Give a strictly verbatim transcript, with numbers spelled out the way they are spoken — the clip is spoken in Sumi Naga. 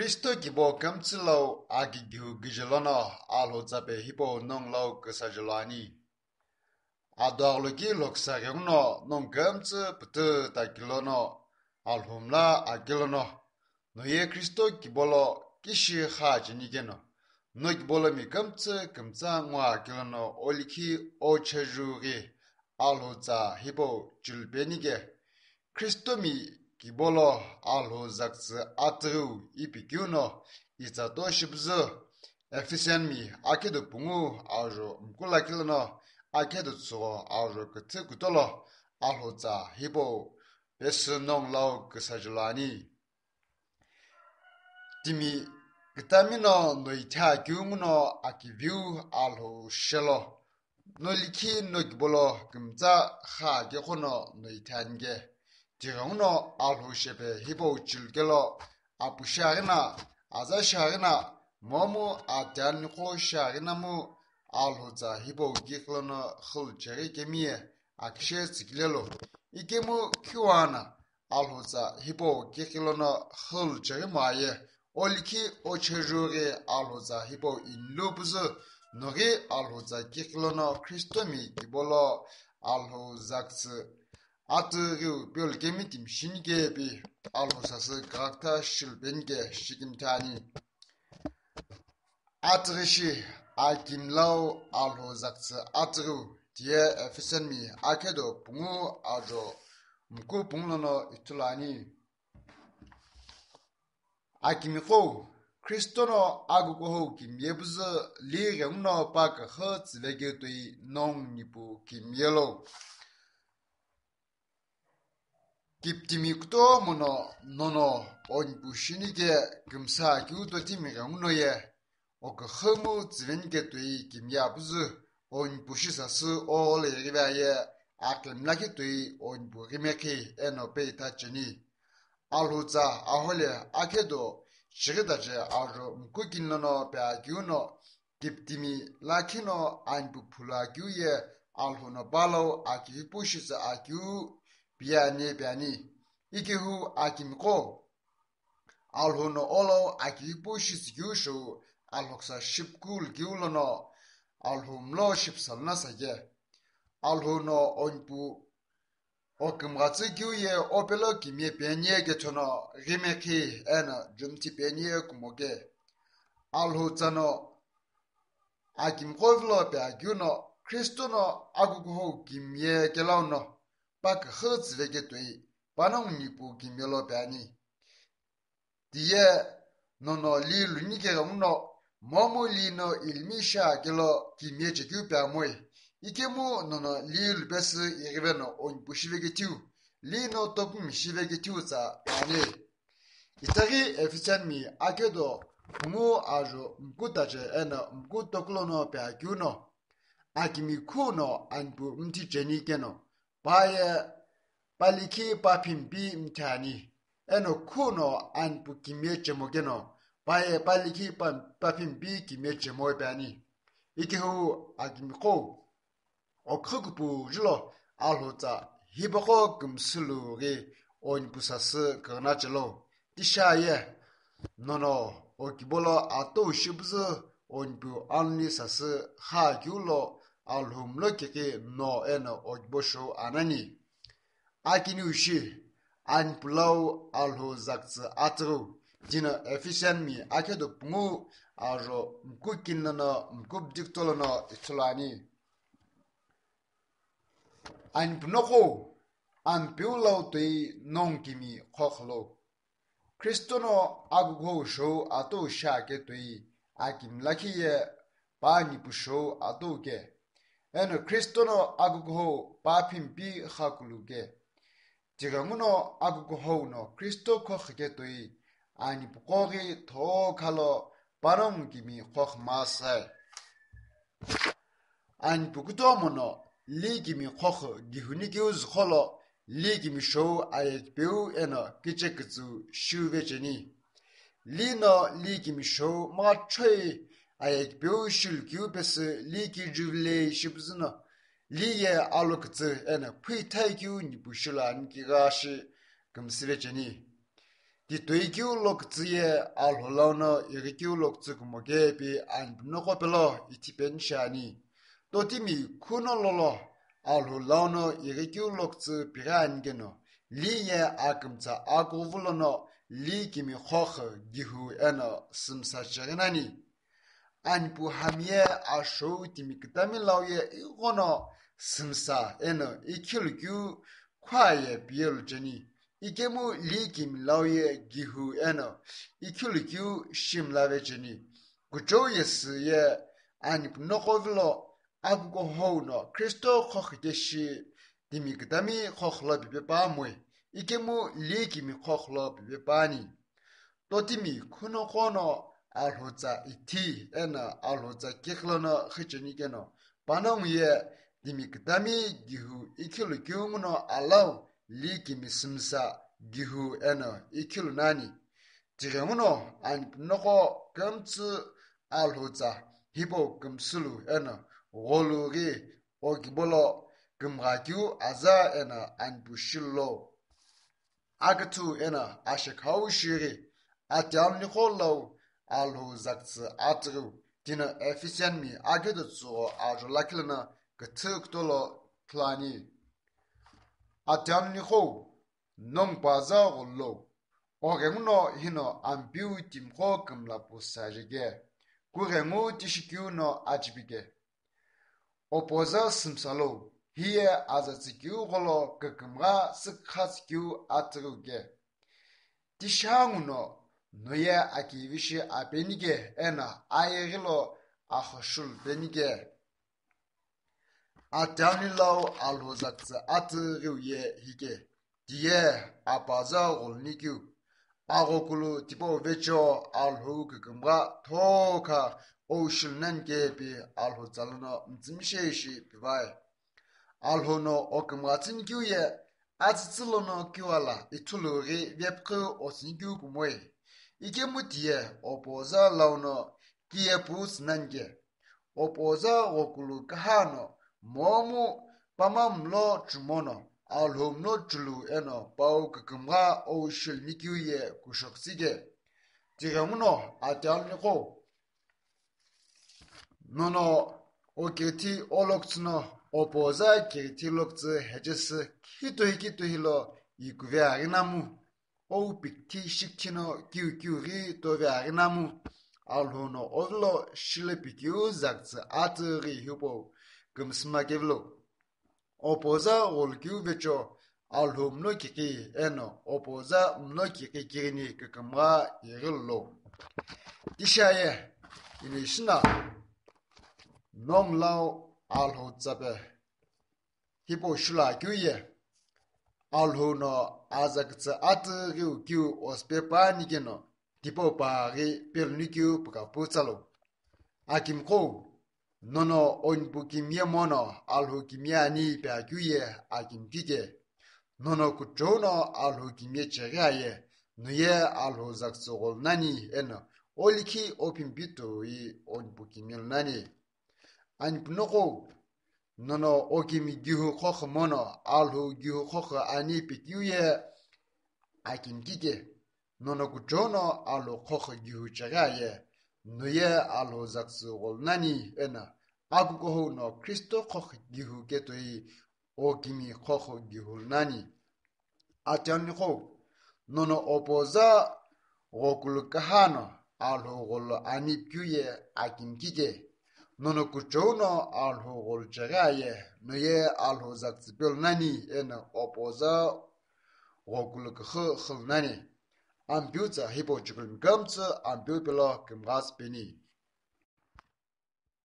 Kristo kibo kümtsü lau akighiu ghijilono Alhou tsape hipau nongu lau küsajilo ani. Aduaghulo ki loksa ghenguno nongu kümtsü pütü takilono Alhou mla akilono, noye Kristo kibolo kishi kha cheni keno, no kibolomi kümtsü kümtsa ngua kilono olikhi ochejughi Alhou tsa hipau chilupeni ke, Kristomi kibolo Alhou zaktsü atüghüu ipi keu no itsa to shipüzü, Ephesianmi akhedo pungu ajo mkula kilono akhedo tsügho ajo küthü kutolo Alhou tsa hipau pesü nongu lau küsajilo ani. Timi kütami no no ithea keu nguno akiviu Alhou shelo. No likhi no kibolo kümtsa kha keghono no ithea ani ke. Tighenguno Alhou shepe hipau chilukelo, apu shiaghina, aza shiaghina, momu atianiqo shiaghina mu Alhou tsa hipau kighilono xülu cheghi kemiye akishe tsükilelo. Ikemu khiwana Alhou tsa hipau kighilono xülu cheghi moaye, olikhi ochejughi Alhou tsa hipau inlu püzü, noghi Alhou tsa kighilono Kristomi kibolo Alhou zaktsü atüghüu piolu kemi timi shini kepi Alhou sasü kagakta shilupeni ke shikimthe ani. Atüghüshi akimi lau Alhou zaktsü atüghüu tiye Ephesianmi akhedo pungu ajo mku pungu lono ithulu ani. Akimiqo, Kristono akukuhou kimiye püzü li ghenguno pa küxü tsüvekeu toi nongu nipu kimiye lo. Kiptimi kutomo no nono onipu shini ke kümsa keu totimi ghenguno ye, oküxü mu tsüveni ke toi kimiye püzü onipu shi sasü oghole ighive aye, akimlakhi toi onipu ghimekhi eno peitha cheni. Alhou tsa ahole akhedo shighidache ajo mkukini lono pe akeu no, kiptimi lakhi no anipu phulu akeu ye Alhou no pa lau akivipu shitsü akeu piye ani pe ani. Ikehu akimiqo, Alhou no olau akivipu shitsü keu shou alhoksa shipukulu keu lono Alhou mlo shipüsa luna sake. Alhou no onipu okümghatsü keu ye opelo kimiye peniye kethono ghimekhi eno jumthi peniye kumoke. Alhou tsa no akimiqo vilo pe akeu no Kristono akukuhou kimiye kelau no pa küxü tsüveke toi panongu nipu kimiye lo pe ani. Tiye nono li luni keghenguno, momu li no ilimi shea kelo kimiye chekeu pe amoi. Ikemu nono li lupesü ighive no onipu shivekethiu, li no topumi shivekethiu tsa pe ani. Itaghi Ephesianmi akhedo pungu ajo mku tache eno mku toku lono pe akeu no, akimi khu no anipu mthi cheni keno, pa ye pa likhi pa phimpi mthi ani. Eno khu no anipu kimiye chemo keno, pa ye pa likhi pa, pa phimpi kimiye chemo pe ani. Ikehu akimiqo, oküxü kupu julo Alhou tsa hipaqo kümsülu ghi onipu sasü küghüna chelo. Tisha ye, nono okibolo atou shipüzü onipu anli sasü kha keu lo Alhou mlo kikhi no eno okibo shou anani. Akiniu shi, anipu lau Alhou zaktsü atüghüu, tino Ephesianmi akhedo pungu ajo mkukini lono mkupdikto lono ithulu ani. Anipu noqo, Ampeu lau toi nongu kimi qhoqholo. Kristono akukuhou shou atou shiake toi akimi lakhi ye pa nipu shou atou ke. Eno Kristono akukuhou pa phimpi xakulu ke. Tighenguno akukuhou no Kristo khoqhike toi anipu qoghi tho khalo panongu kimi qhoqhi masae. Anipu kutomo no li kimi qhoqhi gihuni keu züqholo li kimi shou ayekipeu eno kichekütsü shiuve cheni. Li no li kimi shou machoi ayekipeu shilukeu pesü li ki jubilei shipüzü no li ye alokütsü eno phuithai keu nipu shilu ani kigha shi kümsüve cheni. Titoikeu lokütsü ye Alhou launo ighikeu lokütsü kumokepi anipunoqo pelo ithipeni shiani. Totimi khuno lolo Alhou launo ighikeu lokütsü pighi ani keno, li ye akümtsa akuvulono li kimi khokhu gihu eno sümsa cheghi nani. Anipu hami ye ashou timi kütami lau ye ighono sümsa eno ikhilukeu khua ye piyelu cheni. Ikemu li kimi lau ye gihu eno ikhilukeu shimlave cheni. Kuchou yesü ye anipunoqo vilo akuko hou no Kristo khokhu keshi timi kütami khokhu lo pipe pamoi. Ikemu li kimi khokhu lo pipe pani. Totimi khunoqo no Alhou tsa ithi eno Alhou tsa kikhi lono xicheni keno, panongu ye timi kütami gihu ikhilukeu nguno alau li kimi sümsa gihu eno ikhilu nani. Tighenguno anipunoqo kümtsü Alhou tsa hipau kümsülu eno gholu ghi okibolo kümghakeu aza eno anipu shilu lo. Aküthü eno ashekhau shighi, atialu niqo lau Alhou zaktsü atughiu, tino Ephesianmi aküdo tsügho ajo lakhi lono küthü kütolo khilani. Atialu niqo, nongu paza gholu lo, oghenguno hino Ampeu timiqo kümla pusa jeke, kughengu tishikeu no achipike. Opoza sümsa lo, hi ye aza tsükeu gholo kükümgha sükha tsükeu atughiu ke. Tishangu no, no ye akivishi apenike eno ayeghi lo axoshulu penike. Atialu ni lau Alhou zaktsü atughiu ye hike, tiye apaza gholu nikeu. Aghokulu tipau vecho Alhou kükümgha thokha oushilu nani kepi Alhou tsa lono mütsümisheishi pivai. Alhou no okümgha tsünikeu ye atsütsü lono kiwala ithulu ghi vepqhü otsünikeu kumoi. Ikemu tiye opoza launo kiye putsü nani ke. Opoza ghokulu kahano momu pama mlo chumono Alhou mlo chulu eno pau kükümgha oushilu nikeu ye kushoksike. Tighenguno atialu niqo, nono okirithi olokütsü no opoza kirithi lokütsü hechesü khitohi kitohi lo ikuve aghi namu. Ou pikthi shikthi no kiu kiu ghi tove aghi namu, Alhou no ovilo shilo pikeu zaktsü atughi hipau kümsüma kevilo. Opoza gholu keu vecho Alhou mlo kikhi eno opoza mlo kikhi kighini kükümgha ighilu lo. Tishaye, ini shina, nongu lau Alhou tsape hipau shulu akeu ye, Alhou no aza kütsü atughiu kiu osüpe pani keno, tipau paghi pelu nikeu pükapu tsalo. Akimiqo, nono onipu kimiye mono Alhou kimiye ani ipi akeu ye akimiki ke. Nono kuchou no Alhou kimiye cheghi aye, no ye Alhou zaktsü gholu nani eno olikhi opimpi toi onipu kimiye lu nani. Anipunoqo, nono okimi gihu khokhu mono Alhou gihu khokhu ani ipi keu ye akimiki ke. Nono kuchou no Alhou khokhu gihu cheghi aye, no ye Alhou zaktsü gholu nani eno akuko hou no Kristo khokhu gihu ketoi okimi khokhu gihu lu nani. Atialu niqo, nono opoza ghokulu kahano Alhou gholu ani ipi keu ye akimiki ke. Nono kuchou no Alhou gholu cheghi aye, no ye Alhou zaktsü pelu nani eno opoza ghokulu küxü xulu nani. Ampeu tsa hipau chikulu mikamtsü Ampeu pelo kümgha tsü peni.